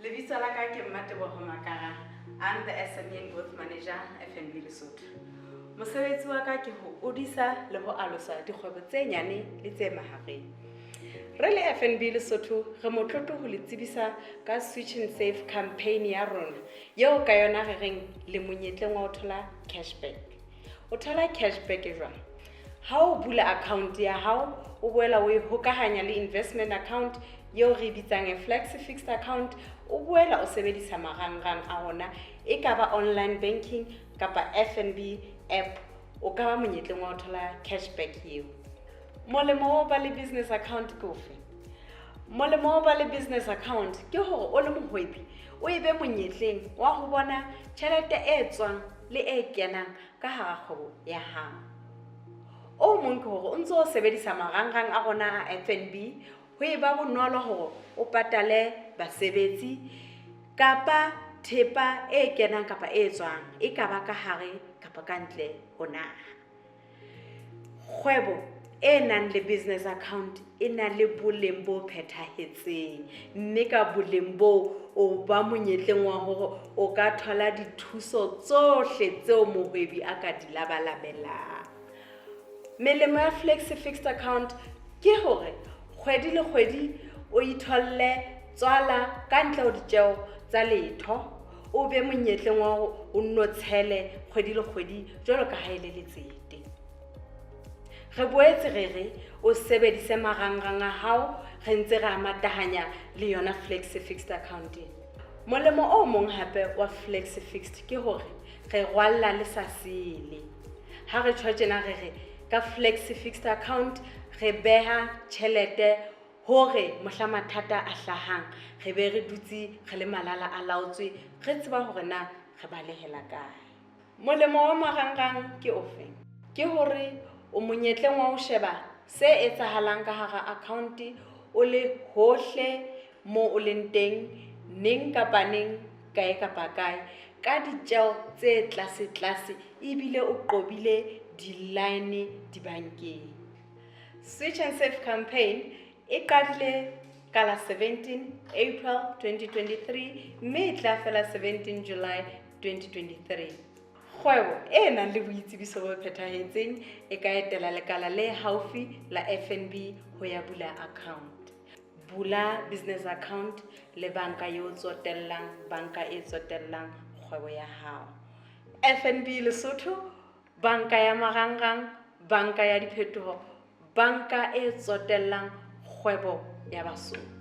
Lebitso la ka ke Mmateboho Makara. I'm the SME and Growth Manager, FNB Lesotho. Mosebetsi wa ka ke ho hodisa le ho alosa dikgwebo tse nyane le tse mahareng. Re le FNB Lesotho re motlotlo ho le tsebisa ka Switch and Save campaign ya rona eo ka yona re reng le monyetleng wa ho thola cashback. O thola cashback jwang? Ha o bula account ya hao, o boela o e hokahanya le investment account eo re bitsang a flexi fixed account, o boela o sebedisa marangrang a rona, e ka ba online banking kapa FNB app, o ka ba monyetleng wa ho thola cashback eo. Molemo wa ho ba le business account ke ofe? Molemo wa ho ba le business account ke hore o le mohwebi o e be monyetleng wa ho bona tjhelete e tswang le e kenang ka hara kgwebo ya hao. O mong ke hore o ntso o sebedisa marangrang a rona a FNB, ho e ba bonolo hore o patale basebetsi kapa thepa e kenang kapa e tswang, e ka ba ka hare kapa ka ntle ho naha. Kgwebo e nang le business account e na le boleng bo phethahetseng, mme ka boleng boo o ba monyetleng wa hore o ka thola dithuso tsohle tseo mohwebi a ka di labalabelang. Melemo ya flexi fixed account ke hore kgwedi le kgwedi o itholle tswala ka ntle ho ditjeho tsa letho, o be monyetleng wa hore o nno tshele kgwedi le kgwedi jwalo ka ha e le letsete. Re boetse re re o sebedise marangrang a hao re ntse re a matahanya le yona flexi fixed account ena. Molemo o mong hape wa flexi fixed ke hore re rwalla le sa sele. Ha re tjho tjena re re ka flexi fixed account re beha tjhelete hore mohla mathata a hlahang re be re dutse re le malala a laotswe, re tseba hore na re balehela kae. Molemo wa marangrang ke ofeng? Ke hore o monyetleng wa ho sheba se etsahalang ka hara account o le hohle mo o leng teng, neng kapa neng, kae kapa kae, ka ditjeho tse tlase tlase, ebile o qobile di-line dibankeng. Switch and Save campaign e qadile ka la 17 April 2023 mme e tla fela 17 July 2023. Kgwebo e nang le boitsebiso bo phethahetseng e ka etela lekala le haufi la FNB ho ya bula account. Bula business account le banka eo tsotellang, banka e tsotellang kgwebo ya hao. FNB Lesotho, banka ya marangrang, banka ya diphetoho, banka e tsotellang kgwebo ya Basotho.